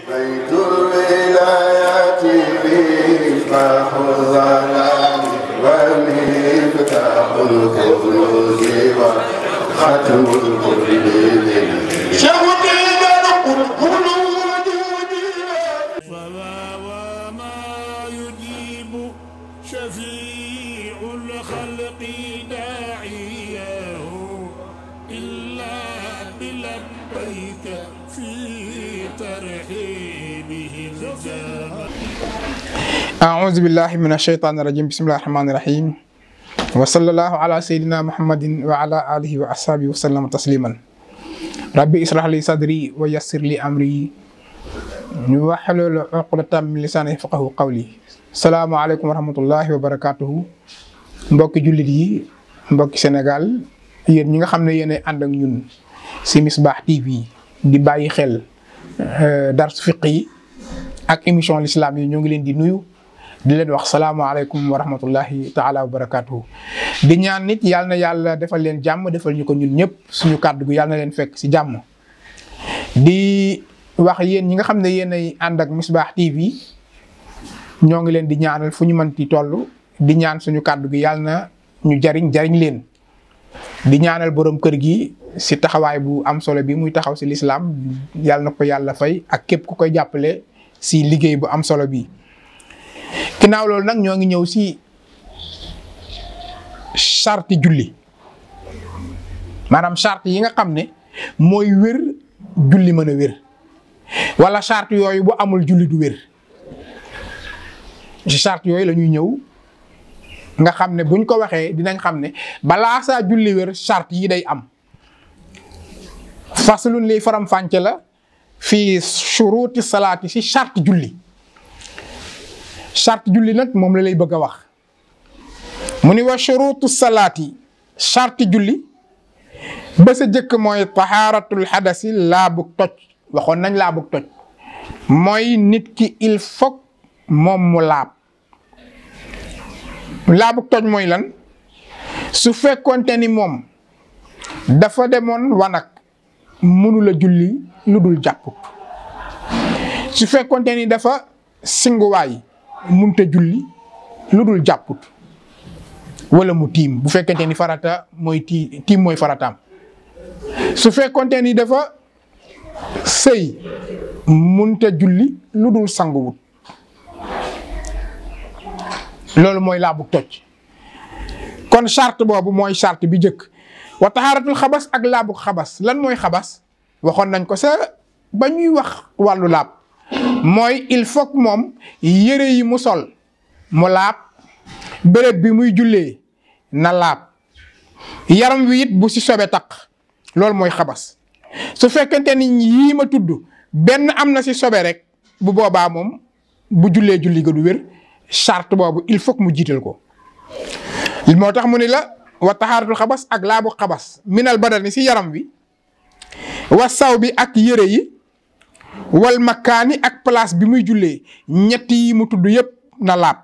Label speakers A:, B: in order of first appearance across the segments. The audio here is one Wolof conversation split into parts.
A: بيت الولايات مفتاح الظلام ومفتاح الكنوز وختم الكل
B: وما يجيب شفيع الخلق داعيه إلا بلبيك في ترحيبه الجامع.
C: أعوذ بالله من الشيطان الرجيم. بسم الله الرحمن الرحيم. وصلى الله على سيدنا محمد وعلى آله وأصحابه وسلم تسليما. ربي اشرح لي صدري ويسر لي أمري wahlul uqdatam min lisaani yafqahu qawli. Salaamaaleykum wa rahmatullahi wa barakaatuhu. Mbokki jullit yi, mbokki Sénégal, yéen ñi nga xam ne yéen ànd ak ñun si Misbah TV di bàyyi xel darsu fiq yi ak émission l'islam yi, ñoo ngi leen di nuyu di leen wax salaamaaleykum wa rahmatullahi taala wa barakaatuhu. di ñaan nit yàlla na yàlla defal leen jàmm, defal ñu ko ñun ñëpp, suñu kàddu gu yàlla na leen fekk si jàmm. di wax yéen ñi nga xam ne yéen ay ànd ak Misbah TV ñoo ngi leen di ñaanal fu ñu mënti toll, di ñaan suñu kàddu gi yàlla na ñu jariñ leen. di ñaanal borom kër gi si taxawaay bu am solo bi muy taxaw si lislaam, yàlla na ko yàlla fay ak képp ku koy jàppale si liggéey bu am solo bi. ginnaaw loolu nag ñoo ngi ñëw si charte julli, maanaam charte yi nga xam ne mooy wér julli mën a wér, wala charte yooyu bu amul julli du wér. ci charte yooyu la ñuy ñëw nga xam ne buñ ko waxee dinañ xam ne balaa saa julli wér charte yi day am. faslun liy faram fànce la fii shuruuti salaati si charte julli. charte julli nag moom la lay bëgg a wax. mu ni wa shuruutu salaati charte julli ba sa jëkk mooy tahaaratul hadasi laabug toj. waxoon nañ laabug toj mooy nit ki il faut moom mu laab. laabug toj mooy lan? su fekkonte ni moom dafa demoon wanag mënu la julli lu dul jàpput. su fekkonte ni dafa singuwaay munta julli lu dul jàpput, wala mu tiim bu fekkente ni farata mooy tiim mooy farataam. su fekkonte ni dafa sëy munta julli lu dul sanguwut. loolu mooy laabug toj. kon charte boobu mooy charte bi njëkk. wa tahaaratul xabas ak laabug xabas. lan mooy xabas? waxoon nañ ko sa ba ñuy wax wàllu laab. mooy il faut moom yére yi mu sol mu laab, béréb bi muy jullee na laab, yaram wi it bu si sobe taq. loolu mooy xabas. su fekkente ni yii ma tudd benn am na si sobe rek bu boobaa moom bu jullee julli ga du wér. charte boobu il faut mu jiital ko. moo tax mu ni la wa tahaaratul xabas ak laabu xabas minal badani si yaram wi, wa saw bi ak yére yi, wal makaani ak place bi muy jullee. ñett yi mu tudd yépp na laab.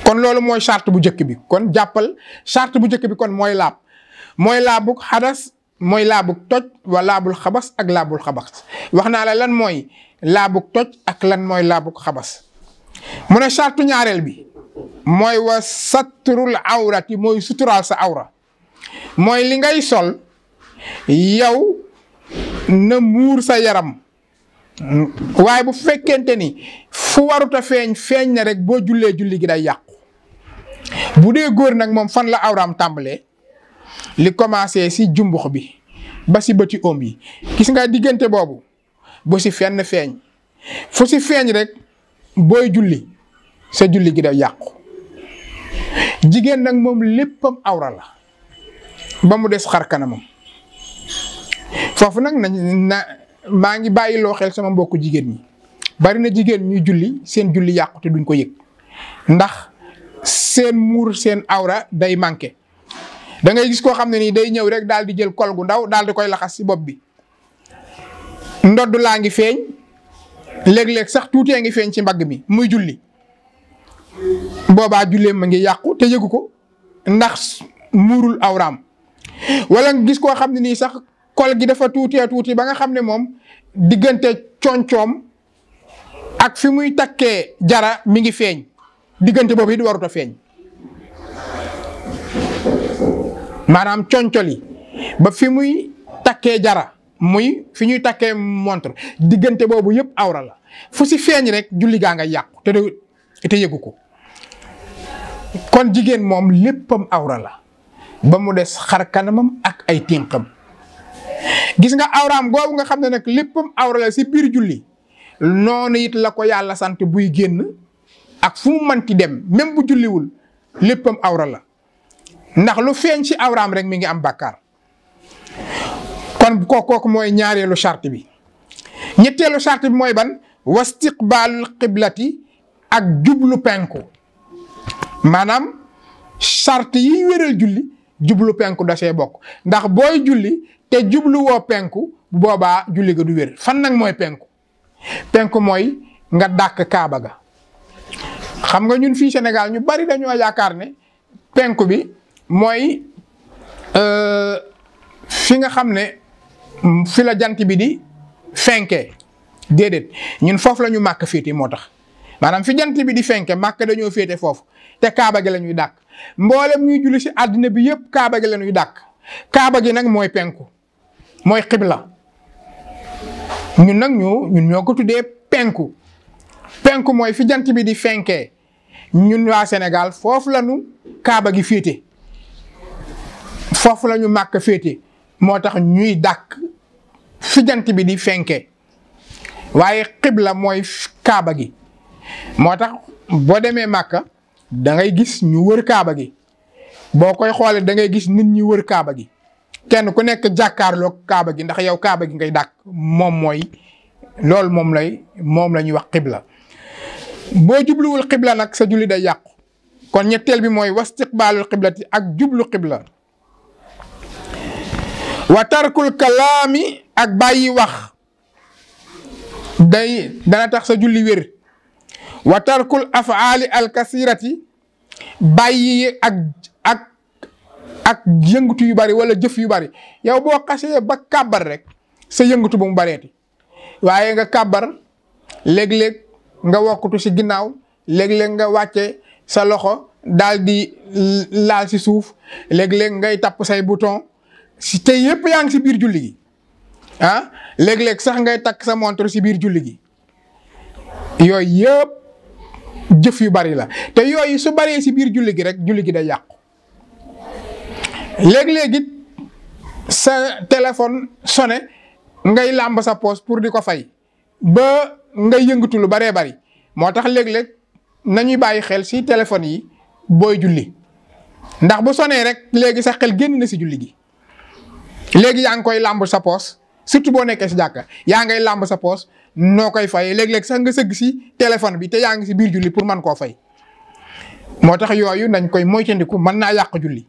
C: kon loolu mooy charte bu njëkk bi. kon jàppal charte bu njëkk bi kon mooy laab. mooy laabug xadas, mooy laabug toj, wa laabul xabas ak laabul xabas. wax naa la lan mooy laabug toj ak lan mooy laabug xabas. mu ne charte ñaareel bi mooy wa satrul awrati, mooy suturaal sa awra. mooy li ngay sol yow na muur sa yaram, waaye bu fekkente ni fu waruta feeñ feeñ na rek boo jullee julli gi day yàqu. bu dee góor nag moom fan la awraam tàmbalee? li commencé si jumbux bi ba si bëti oom yi. gis nga diggante boobu bu si fenn feeñ. fu si feeñ rek booy julli sa julli gi day yàqu. jigéen nag moom léppam awra la ba mu des xar kanamam. foofu nag maa ngi bàyyi loo xel sama mbokku jigéen ñi. bari na jigéen ñuy julli seen julli yàqu te duñ ko yëg ndax seen muur seen awra day manqué. da ngay gis koo xam ne nii day ñëw rek daal di jël kol gu ndaw daal di koy laxas si bopp bi. ndodd laa ngi feeñ, léeg-léeg sax tuutee ngi feeñ ci mbagg mi muy julli. boobaa julleem ma ngi yàqu te yëgu ko ndax muurul awraam. wala nga gis koo xam ne nii sax kol gi dafa tuutee tuuti ba nga xam ne moom diggante concoom ak fi muy takkee jara mi ngi feeñ diggante boobu it warut a feeñ maanaam concoli ba fi muy takkee jara muy fi ñuy takkee montre diggante boobu yëpp awra la fu si feeñ rek julli gaa nga yàqu te yëgu ko kon jigéen moom léppam awra la ba mu des xar kanamam ak ay tinqam gis nga awraam googu nga xam ne nag léppam awra la si biir julli noonu it la ko yàlla sant buy génn ak fu mu manti dem même bu julliwul léppam awra la ndax lu feeñ ci awraam rek mi ngi am bàkkaar kon kooku mooy ñaareelu charte bi ñetteelu charte bi mooy ban wastiqbaalul qiblati ak jublu penku maanaam charte yi wéral julli jublu penku da see bokk ndax booy julli te jublu woo penku boobaa julli ga du wér fan nag mooy penku penku mooy nga dàkk kaaba ga xam nga ñun fii Sénégal ñu bari dañoo yaakaar ne penku bi mooy fi nga xam ne fi la jant bi di fenkee déedéet ñun foofu la ñu màkk féete moo tax maanaam fi jant bi di fenke màkk dañoo féete foofu te kaaba gi la ñuy dàkk mboolem ñuy julli si àddina bi yëpp kaaba gi la ñuy dàkk kaaba gi nag mooy penku mooy xibla ñun nag ñun ñoo ko tuddee penku penku mooy fi jant bi di fenkee ñun waa Sénégal foofu la ñu kaaba gi féete foofu la ñu màkk féete moo tax ñuy dàkk fi jant bi di fenkee waaye xibla mooy kaaba gi moo tax boo demee màkka da ngay gis ñu wër kaaba gi boo koy xoolee da ngay gis nit ñi wër kaaba gi kenn ku nekk jàkkaarloo kaaba gi ndax yow kaaba gi ngay dàkk moom mooy loolu moom la ñuy wax xibla boo jubluwul xibla nag sa julli day yàqu kon ñetteel bi mooy wastiqbaalul xiblati ak jublu xibla wa tarkul kalaami ak bàyyi wax dana tax sa julli wér wa tarkul afaali alkasirati bàyyi ak yëngatu yu bari wala jëf yu bari yow boo xasee ba kàbbar rek sa yëngatu ba mu bareeti waaye nga kàbbar léeg-léeg nga wokkutu si ginnaaw léeg-léeg nga wàcce sa loxo daal di laal si suuf léeg-léeg ngay tapp say bouton si te yëpp yaa ngi si biir julli gi ah léeg-léeg sax ngay takk sa montre si biir julli gi yooyu yëpp jëf yu bari la te yooyu su baree si biir julli gi rek julli gi day yàqu léeg-léeg it sa téléphone sonné ngay làmb sa poos pour di ko fay ba ngay yëngatu lu baree bari moo tax léeg-léeg nañuy bàyyi xel si téléphone yi booy julli ndax bu sonné rek léegi sa xel génn na si julli gi léegi yaa ngi koy làmb sa poos surtout boo nekkee si jàkka yaa ngay làmb sa poos noo koy fayee léeg-léeg sax nga sëgg si téléphone bi te yaa ngi si biir julli pour mën koo fay moo tax yooyu nañ koy moytandiku mën naa yàq julli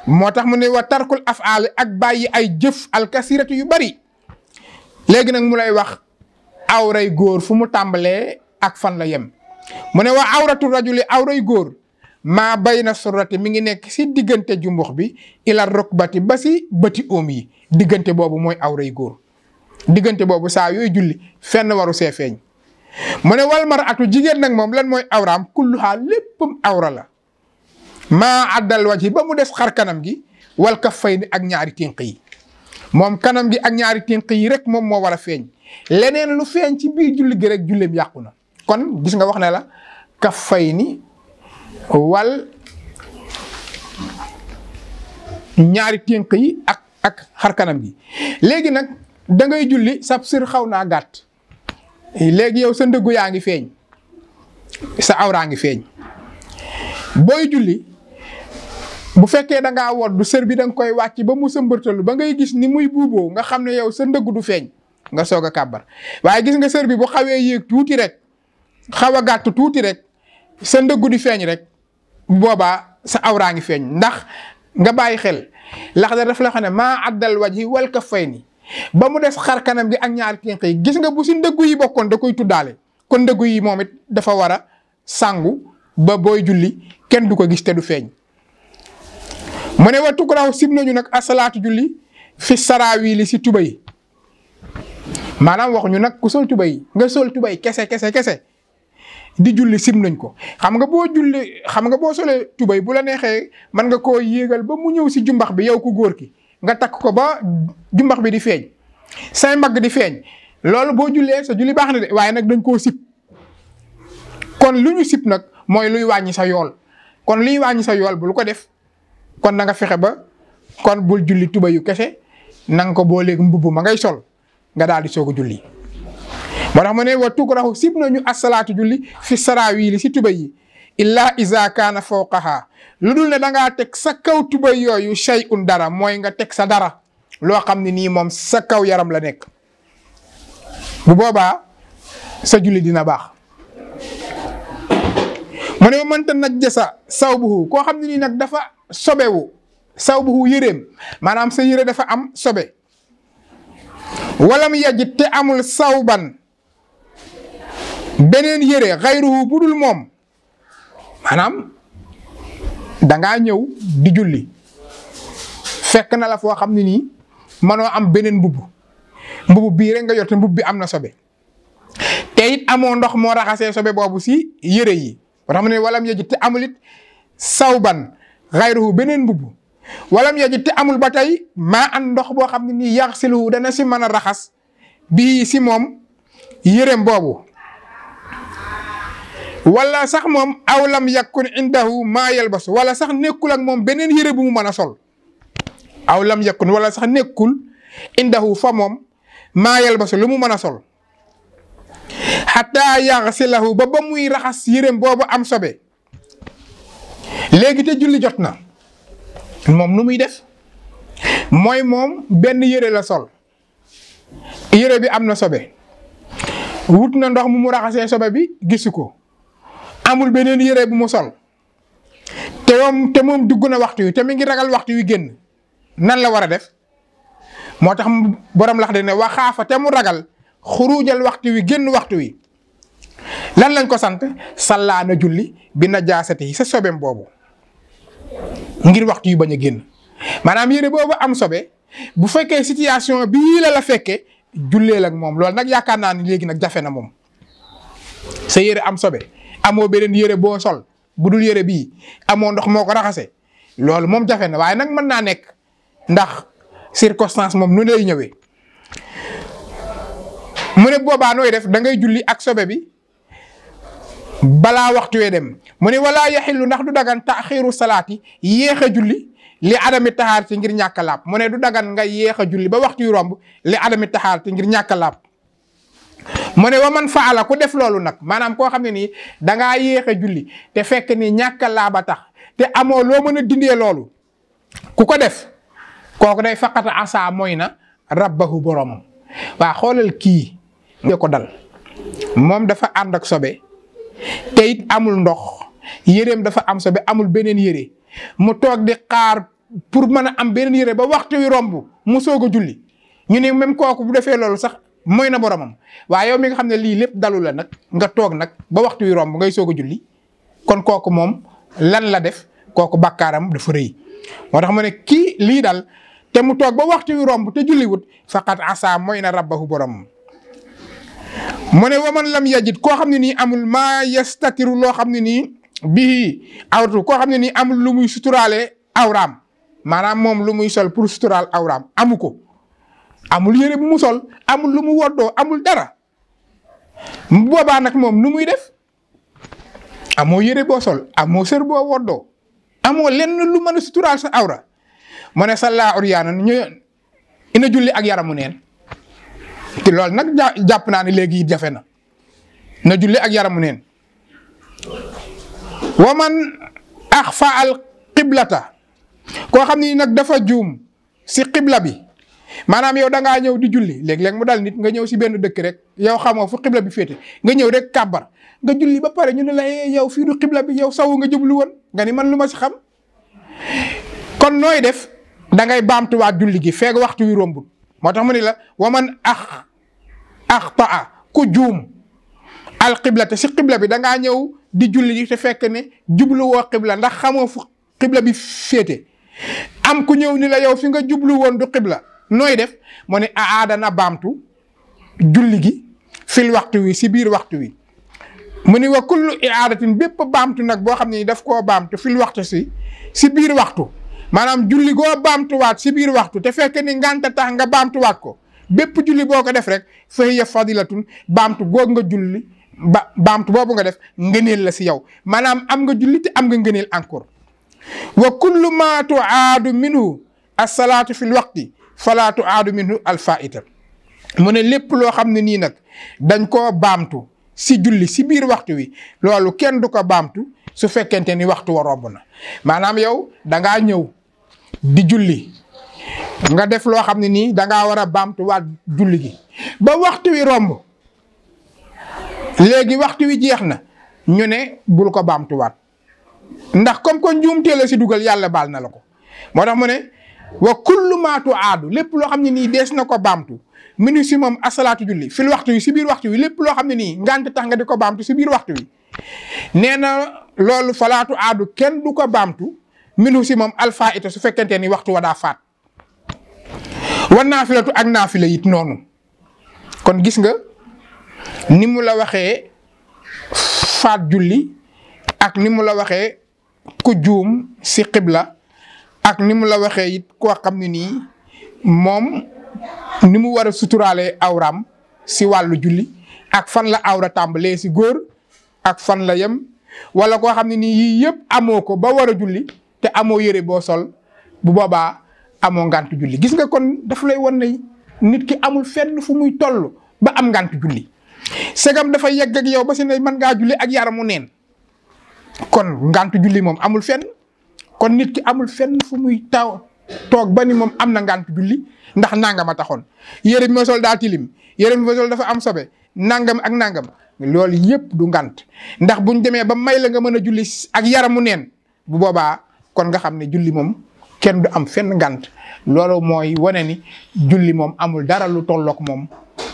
C: moo tax mu ne wa tarkul afaali ak bàyyi ay jëf alkasiratu yu bari léegi nag mu lay wax awray góor fu mu tàmbalee ak fan la yem mu ne wa awratu rajuli awray góor maa bayna surrati mi ngi nekk si diggante jumbux bi ila rukbati ba si bëti oom yi diggante boobu mooy awray góor diggante boobu saa yooyu julli fenn waru see feeñ mu ne wal mar'atu jigéen nag moom lan mooy awraam kulluhaa léppam awra la maa addal wajhi ba mu des xar kanam gi wal kaffayni ak ñaari tinq yi moom kanam gi ak ñaari tinq yi rek moom moo war a feeñ leneen lu feeñ ci biir julli gi rek julleem yàqu na kon gis nga wax ne la kaffayni wal ñaari tinq yi ak xar kanam gi léegi nag da ngay julli sab sër xaw naa gàtt léegi yow sa ndëggu yaa ngi feeñ sa awraa ngi feeñ booy julli bu fekkee da ngaa woddu sër bi da nga koy wàcc ba mu sëmbërtalu ba ngay gis ni muy buuboo nga xam ne yow sa ndëggu du feeñ nga soog a kàbbar waaye gis nga sër bi bu xawee yéeg tuuti rek xaw a gàtt tuuti rek sa ndëggu di feeñ rek boobaa sa awraa ngi feeñ ndax nga bàyyi xel lax da daf la xam ne maa addal wajhi wal kaffayni ba mu des xar kanam gi ak ñaari tinq yi gis nga bu si ndëggu yi bokkoon da koy tuddaale kon ndëggu yi moom it dafa war a sangu ba booy julli kenn du ko gis te du feeñ mu ne wa tukrahu sib nañu nag asalaatu julli fi saraawili si tuba yi maanaam waxuñu nag ku sol tubay nga sol tubay kese di julli sim nañ ko xam nga boo solee tubay bu la neexee mën nga koo yéegal ba mu ñëw si jumbax bi yow ku góor ki nga takk ko ba jumbax bi di feeñ say mbagg di feeñ loolu boo jullee sa julli baax na de waaye nag dañ koo sib kon lu ñu sib nag mooy luy wàññi sa yool kon luy wàññi sa yool bul ko def kon na nga fexe ba kon bul julli tubay yu kese na nga ko boo léegi mbubb ma ngay sol nga daal di soog a julli. moo tax mu ne wa tukrahu sib nañu asalaatu julli fi saraawiili si tubay yi illa iza kaana fawqaha lu dul ne dangaa teg sa kaw tubay yooyu shay'un dara mooy nga teg sa dara loo xam ne nii moom sa kaw yaram la nekk bu boobaa sa julli dina baax. mu ne mënta najjasa sawbuhu koo xam ne nii nag dafa sobewu sawbuhu yëreem maanaam sa yëre dafa am sobe walam yajid te amul sawban beneen yëre xayruhu budul moom maanaam dangaa ñëw di julli fekk na la foo xam ne nii mënoo am beneen mbubb bii rek nga yor te mbubb bi am na sobe te it amoo ndox moo raxasee sobe boobu si yëre yi ba tax mu ne walam yajid te amul it sawban xayruhu beneen mbubb walam yajid te amul ba tey maa an ndox boo xam ne nii yaxsiluhu dana si mën a raxas bii si moom yërem boobu wala sax moom aw lam yakun indahu maa yalbas wala sax nekkul ak moom beneen yëre bu mu mën a sol aw lam yakun wala sax nekkul indahu fa moom maa yalbas lu mu mën a sol xataa yaxsilahu ba muy raxas yërem boobu am sobe léegi te julli jot na moom nu muy def mooy moom benn yëre la sol yëre bi am na sobe wut na ndox mu raxasee sobe bi gisu ko amul beneen yëre bu mu sol te moom dugg na waxtu wi te mi ngi ragal waxtu wi génn nan la war a def moo tax borom lax de ne waxaafa te mu ragal xuruujal waxtu wi génn waxtu wi lan lañ ko sant sallaa na julli bi najaasati yi sa sobeem boobu ngir waxtu yu bañ a génn maanaam yére boobu am sobe bu fekkee situation bii la fekkee julleel ak moom loolu nag yaakaar naa ni léegi nag jafe na moom sa yére am sobe amoo beneen yére boo sol bu dul yére bii amoo ndox moo ko raxase loolu moom jafe na waaye nag mën naa nekk ndax circonstance moom nu lay ñëwee mu ne boobaa nooy def da ngay julli ak sobe bi balaa waxtu wee dem mu ne walaa yaxillu ndax du dagan taaxiiru salaati yéex a julli li adami taxaar ci ngir ñàkk a laab mu ne du dagan nga yéex a julli ba waxtu yu romb li adami taxaar ci ngir ñàkk a laab mu ne wa man faala ku def loolu nag maanaam koo xam ne nii dangaa yéex a julli te fekk ni ñàkk a laab a tax te amoo loo mën a dindee loolu ku ko def kooku day faqata asa mooy na rabbahu boromam waa xoolal kii nga ko dal moom dafa ànd ak sobe te it amul ndox yéreem dafa am sobe amul beneen yére mu toog di xaar pour mën a am beneen yére ba waxtu wi romb mu soog a julli ñu ne même kooku bu defee loolu sax mooy na boromam waaye yow mi nga xam ne lii lépp dalu la nag nga toog nag ba waxtu wi romb ngay soog a julli kon kooku moom lan la def kooku bàkkaaram dafa rëy moo tax mu ne kii lii dal te mu toog ba waxtu wi romb te julliwut faqat asa mooy na rabbahu boromam mu ne waman lam yajid koo xam ne nii amul maa yastatiru loo xam ne nii bii awratu koo xam ne nii amul lu muy suturaale awraam maanaam moom lu muy sol pour suturaal awraam amu ko amul yére bu mu sol amul lu mu woddoo amul dara boobaa nag moom nu muy def amoo yére boo sol amoo sër boo woddoo amoo lenn lu mën a suturaal sa awra mu ne salla uryaana ñu ina julli ak yaramu neen te loolu nag jàpp naa ne léegi jafe na julli ak yaramu neen wa man axfa al qiblata koo xam ni nag dafa juum si qibla bi maanaam yow da ngaa ñëw di julli léeg-léeg mu dal nit nga ñëw si benn dëkk rek yow xamoo fu qibla bi féete nga ñëw rek kàbbar nga julli ba pare ñu ne la yow fii du qibla bi yow sawu nga jublu woon nga ni man lu ma si xam kon nooy def da ngay baamtuwaat julli gi feeg waxtu wi rombul moo tax mu ne la wa man axtaa ku juum al qibla te si qibla bi da ngaa ñëw di julli te fekk ne jublu woo qibla ndax xamoo fu qibla bi féete am ku ñëw ni la yow fi nga jublu woon du qibla nooy def mu ne aada na baamtu julli gi fil waxtu wi si biir waxtu wi mu ni wa kullu iaadatin bépp baamtu nag boo xam ne daf koo baamtu fil waxtu si biir waxtu maanaam julli goo baamtuwaat si biir waxtu te fekk ni ngànta tax nga baamtuwaat ko bépp julli boo ko def rek fa hiya fadilatun baamtu goog nga julli baamtu boobu nga def ngëneel la si yow maanaam am nga julli te am nga ngëneel encore wa kullu ma tuaadu minhu as-salaatu fil waqti fala tuaadu minhu al-faa'ita mu ne lépp loo xam ne nii nag dañ koo baamtu si julli si biir waxtu wi loolu kenn du ko baamtu su fekkente ni waxtu wa romb na maanaam yow dangaa ñëw di julli nga def loo xam ne nii dangaa war a baamtu waat julli gi ba waxtu wi romb léegi waxtu wi jeex na ñu ne bul ko baamtuwaat ndax comme ko njuumtee la si dugal yàlla baal na la ko moo tax mu ne wa kullu ma tuaadu lépp loo xam ne nii dees na ko baamtu minu si moom asalaatu julli fil waxtu wi si biir waxtu wi lépp loo xam ne nii ngànt tax nga di ko baamtu si biir waxtu wi nee na loolu falaatu aadu kenn du ko baamtu minu si moom alfaita su fekkente ni waxtu wa daa faat wa naafilatu ak naafila it noonu kon gis nga ni mu la waxee faat julli ak ni mu la waxee ku juum si xibla ak ni mu la waxee it koo xam ne nii moom ni mu war a suturaalee awraam si wàllu julli ak fan la awra tàmbalee si góor ak fan la yem wala koo xam ne nii yii yëpp amoo ko ba war a julli te amoo yëre boo sol bu boobaa amoo ngàntu julli gis nga kon daf lay wan ne nit ki amul fenn fu muy toll ba am ngàntu julli segam dafa yegg ak yow ba si ne mën ngaa julli ak yaramu neen kon ngàntu julli moom amul fenn kon nit ki amul fenn fu muy toog ba ni moom am na ngàntu julli ndax nangam a taxoon yére bi ma sol daa tilim yére bi ma sol dafa am sobe nangam ak nangam loolu yëpp du ngànt ndax buñ demee ba may la nga mën a julli ak yaramu neen bu boobaa kon nga xam ne julli moom kenn du am fenn ngànt loolu mooy wane ni julli moom amul dara lu tollook moom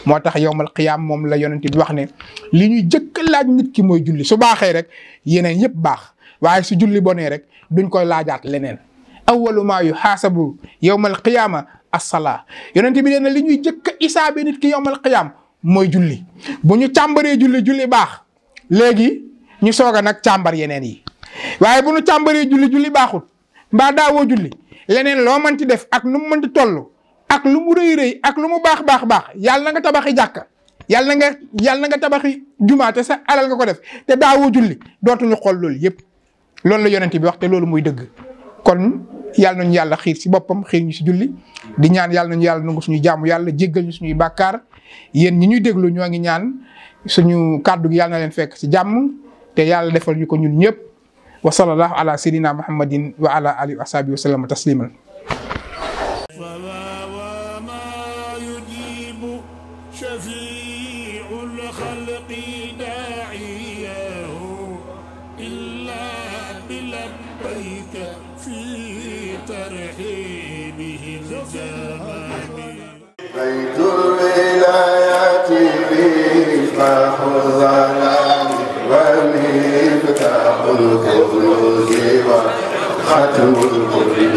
C: moo tax yowmal qiyaam moom la yonent bi wax ne li ñuy jëkk laaj nit ki mooy julli su baaxee rek yeneen yëpp baax waaye su julli bonee rek duñ koy laajaat leneen awwalu maa yuhaasabu yowmal qiyaama as-salaa yonent bi nee na li ñuy jëkk a isaabe nit ki yowmal qiyaam mooy julli bu ñu càmbaree julli baax léegi ñu soog a nag càmbar yeneen yi waaye bu ñu càmbaree julli baaxul mbaa daawoo julli leneen loo mënti def ak nu mu mënti toll ak lu mu rëy ak lu mu baax yàlla na nga tabaxi jàkka yàlla na nga tabaxi jumaa te sa alal nga ko def te daawoo julli dootuñu xool loolu yëpp loolu la yonent bi wax te loolu muy dëgg kon yàlla nañu yàlla xiir si boppam xiir ñu si julli di ñaan yàlla nañu yàlla nangu suñuy jaamu yàlla jéggal ñu suñuy bàkkaar yéen ñi ñuy déglu ñoo ngi ñaan suñu kàddu gi yàlla na leen fekk si jàmm te yàlla defal ñu ko ñun ñëpp wa sallallahu ala sayyidina muhammadin wa ala alihi wa sahbihi wa sallama tasliman
B: شفيع الخلق داعيه إلا بلبيك في ترحيبه الزمان
A: بيت الولايات مفتاح الظلام ومفتاح الكنوز وختم الكل